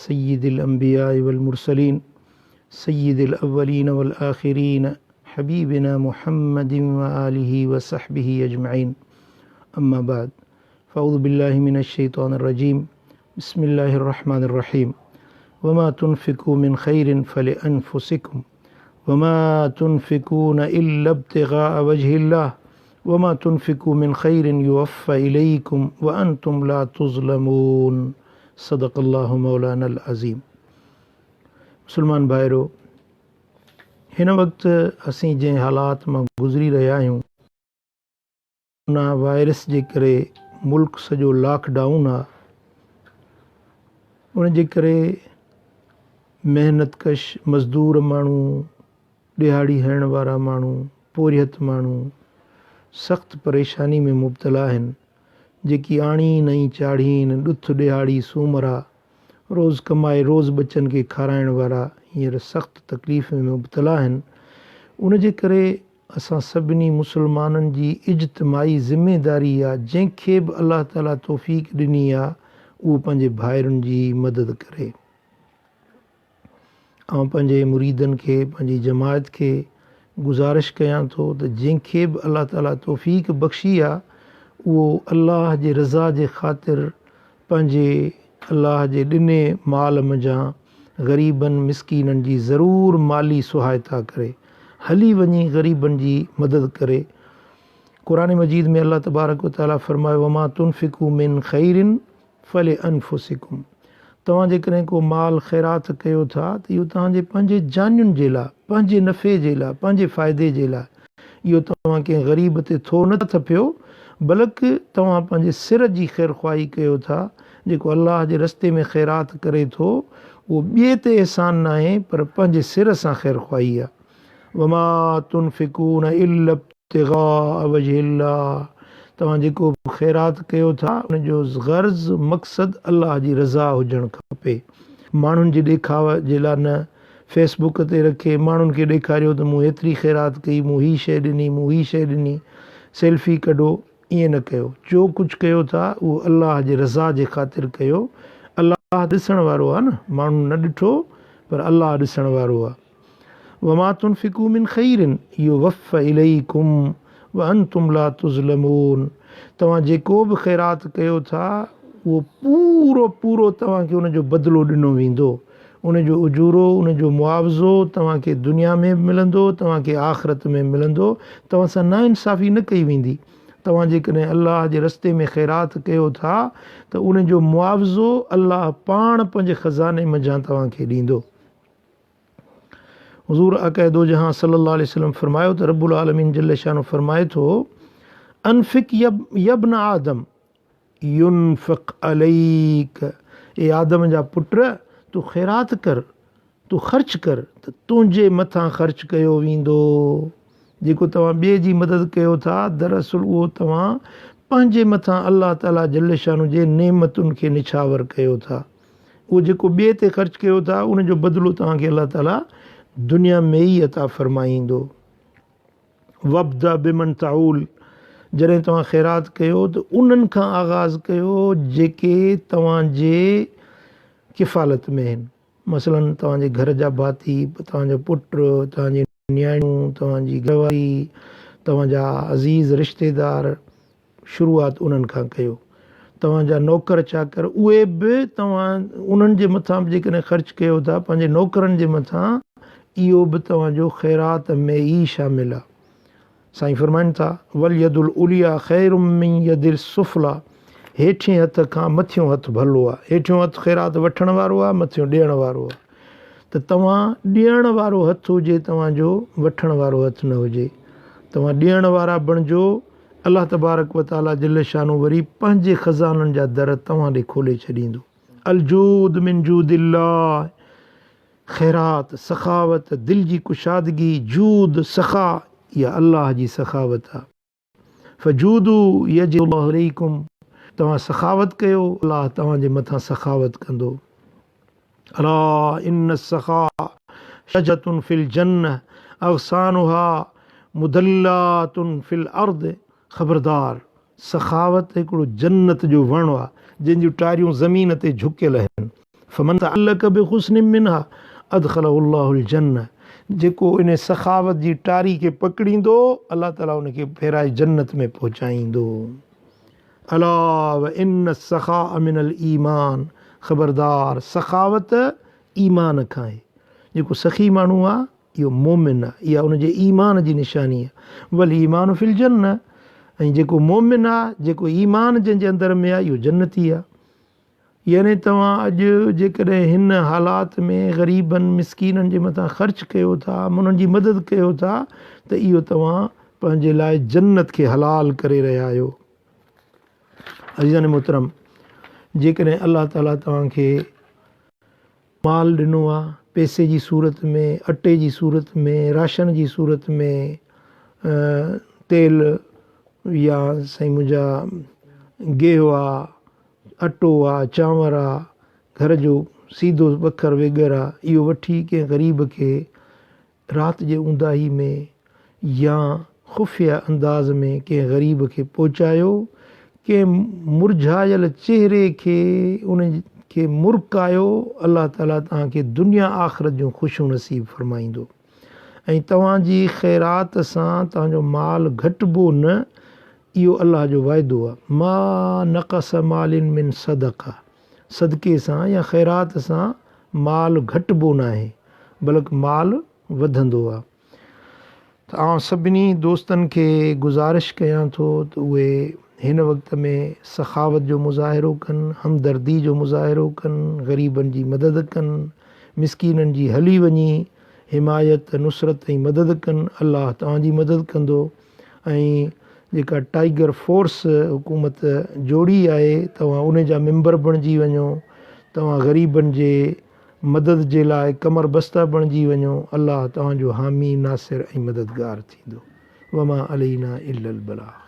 سيد الانبياء والمرسلين سيد الاولين والآخرين حبيبنا محمد وآله وصحبه اجمعين اما بعد فاعوذ بالله من الشيطان الرجيم بسم الله الرحمن الرحيم وما تنفقوا من خير فلانفسكم وما تنفقون الا ابتغاء وجه الله وما تنفقوا من خير يوفى اليكم وانتم لا تظلمون صدق الله مولانا العظيم مسلمان ڀائرو هن وقت اسين جنهن حالات مان گذري رهيا آهيون ڪورونا وائرس جي ڪري ملڪ سڄو لاڪ ڊائون آ ان جي ڪري محنت ڪش مزدور ماڻهو ڏهاڙي هڻڻ وارا ماڻهو پورهيت ماڻهو سخت پريشاني ۾ مبتلا آهن جيڪي آڻين ۽ چاڙهين ڏٿ ڏهاڙي سومرا روز ڪمائي روز ٻچن کي کارائڻ وارا هينئر سخت تڪليف ۾ مبتلا آهن ان جي ڪري اسان سڀني مسلمانن جي اجتماعي ذميداري آ جنهن کي به الله تعالي توفيق ڏني آ اهو پنهنجي ڀائرن جي مدد ڪري. آئون پنهنجي مريدن کي پنهنجي جماعت کي گذارش ڪيان ٿو ته جنهن کي به الله تعالي توفيق بخشي آ اهو الله جي رضا جي خاطر پنهنجي الله جي ڏني مال منجهان غريبن مسڪينن جي ضرور مالي سهائتا ڪري. هلي وڃي غريبن جي مدد ڪري. قرآن مجيد ۾ الله تبارڪ و تعالي فرمايو وما تنفقوا من خير فلانفسڪم توهان جيڪڏهن ڪو مال خيرات ڪيو ٿا ته اهو توهان جي پنهنجي جانين جي لاء پنهنجي نفعي جي لاء پنهنجي فائدي جي لاء اهو توهان ڪنهن غريب تي ٿو نه ٿڦيو بلڪ توهان پنهنجي سر جي خيرخواهي ڪيو ٿا، جيڪو الله جي رستي ۾ خيرات ڪري ٿو اهو ٻئي تي احسان ناهي پر پنهنجي سر سان خيرخواهي آهي. وما تنفقون الا ابتغاء وجه الله توهان جيڪو به خيرات ڪيو ٿا ان جو غرض مقصد الله جي رضا هجڻ کپي ماڻهن جي ڏيکاء جي لاء نه. فيس بڪ تي رکي ماڻهن کي ڏيکاريو ته مون هيتري خيرات ڪئي، مون هي شيء ڏني، مون هي شيء ڏني، سيلفي ڪڍو، ائين نه ڪيو. جو ڪجهه ڪيو ٿا اهو الله جي رضا جي خاطر ڪيو. الله ڏسڻ وارو آهي نه، ماڻهن نه ڏٺو پر الله ڏسڻ وارو آهي. وما تنفقوا من خير يوف اليڪم وانتم لا تظلمون توهان جيڪو به خيرات ڪيو ٿا اهو پورو پورو توهان کي ان جو بدلو ڏنو ويندو. ان جو اجورو، ان جو معاوضو توهان کي دنيا ۾ به ملندو، توهان کي آخرت ۾ به ملندو، توهان سان ناانصافي نه ڪئي ويندي. توهان جيڪڏهن الله جي رستي ۾ خيرات ڪيو ٿا ته ان جو معاوضو الله پاڻ پنهنجي خزاني منجهان توهان کي ڏيندو. حضور آقا دو جهان صلي الله عليه وسلم فرمايو ته رب العالمين جل شانه فرمائي ٿو، انفق يا ابن آدم ينفق عليڪ، اي آدم جا پٽ! تون خيرات ڪر، تون خرچ ڪر ته تنهنجي مٿان خرچ ڪيو ويندو. جيڪو توهان ٻئي جي مدد ڪيو ٿا، دراصل اهو توهان پنهنجي مٿان الله تعاليٰ جل شانه جي نعمتن کي نڇاور ڪيو ٿا. اهو جيڪو ٻئي تي خرچ ڪيو ٿا، ان جو بدلو توهان کي الله تعاليٰ دنيا ۾ ئي عطا فرمائيندو. وابدأ بمن تعول جڏهن توهان خيرات ڪيو ته انهن کان آغاز ڪيو جيڪي توهان جي ڪفالت ۾ آهن مثلاً توهان جي گهر جا ڀاتي، توهان جو پٽ، توهان جي نياڻيون، توهان جي گهر واري، توهان جا عزيز رشتيدار، شروعات انهن کان ڪيو. توهان جا نوڪر چاڪر اهي به توهان انهن جي مٿان به جيڪڏهن خرچ ڪيو ٿا پنهنجي نوڪرن جي مٿان اهو به توهان جو خيرات ۾ ئي شامل آ. سائين فرمائن ٿا، واليد العليا خير من يد السفليٰ هيٺين هٿ کان مٿيون هٿ ڀلو آ. هيٺيون هٿ خيرات وٺڻ وارو آ مٿيون ڏيڻ وارو آ. ته توهان ڏيڻ وارو هٿ هجي توهان جو وٺڻ وارو هٿ نه هجي. توهان ڏيڻ وارا بڻجو الله تبارڪ و تعاليٰ جل شانه وري پنهنجي خزانن جا در توهان ڏي کولي ڇڏيندو. الجود من جود الله، خيرات، سخاوت، دل جي ڪشادگي، جود، سخا، اها الله جي سخاوت آهي. فجودوا يجد الله عليڪم، توهان سخاوت ڪيو، الله توهان جي مٿان سخاوت ڪندو. الا ان السخاء شجرة في الجنة اغصانها مدلات في الارض خبردار! سخاوت هڪڙو جنت جو وڻ آهي، جنهن جون ٽاريون زمين تي جهڪيل آهن. فمن تعلق بغصن منها ادخله الله الجنة جيڪو ان سخاوت جي ٽاري کي پڪڙيندو الله تعالي ان کي ڦيرائي جنت ۾ پهچائيندو. الا وان السخاء من الايمان خبردار سخاوت ايمان کان آهي. جيڪو سخي ماڻهو آهي اهو مؤمن آهي اها ان جي ايمان جي نشاني آهي. والايمان في الجنة ۽ جيڪو مؤمن آهي جيڪو ايمان جنهن جي اندر ۾ آهي اهو جنتي آهي. يعني توهان اڄ جيڪڏهن هن حالات ۾ غريبن مسڪينن جي مٿان خرچ ڪيو ٿا انهن جي مدد ڪيو ٿا ته اهو توهان پنهنجي لاء جنت کي حلال ڪري رهيا آهيو. عزيزان محترم جيڪڏهن الله تعالي توهان کي مال ڏنو آ پئسي جي صورت ۾ اٽي جي صورت ۾ راشن جي صورت ۾ تيل يا سائين منهنجا گيهه آ اٽو آ، چانور آ، گهر جو سيڌو وکر ويڳر آ، اهو وٺي ڪنهن غريب کي رات جي اونداهي ۾ يا خفيه انداز ۾ ڪنهن غريب کي پهچايو، ڪنهن مرجهايل چهري کي ان کي مرڪايو، الله تعاليٰ توهان کي دنيا آخرت جون خوشيون نصيب فرمائيندو. ۽ توهان جي خيرات سان توهان جو مال گهٽبو نه، اهو الله جو وعدو آهي، ما نقص مال من صدقه، صدقي سان يا خيرات سان مال گهٽبو ناهي، بلڪ مال وڌندو آهي. ته آئون سڀني دوستن کي گذارش ڪيان ٿو ته اهي هن وقت ۾ سخاوت جو مظاهرو ڪن، همدردي جو مظاهرو ڪن، غريبن جي مدد ڪن، مسڪينن جي هلي وڃي حمايت، نصرت ۽ مدد ڪن، الله توهان جي مدد ڪندو ۽ جيڪا ٽائيگر فورس حڪومت جوڙي آهي توهان ان جا ميمبر بڻجي وڃو، توهان غريبن جي مدد جي لاء ڪمر بسته بڻجي وڃو، الله توهان جو حامي، ناصر ۽ مددگار ٿيندو. وما علينا الا البلاغ.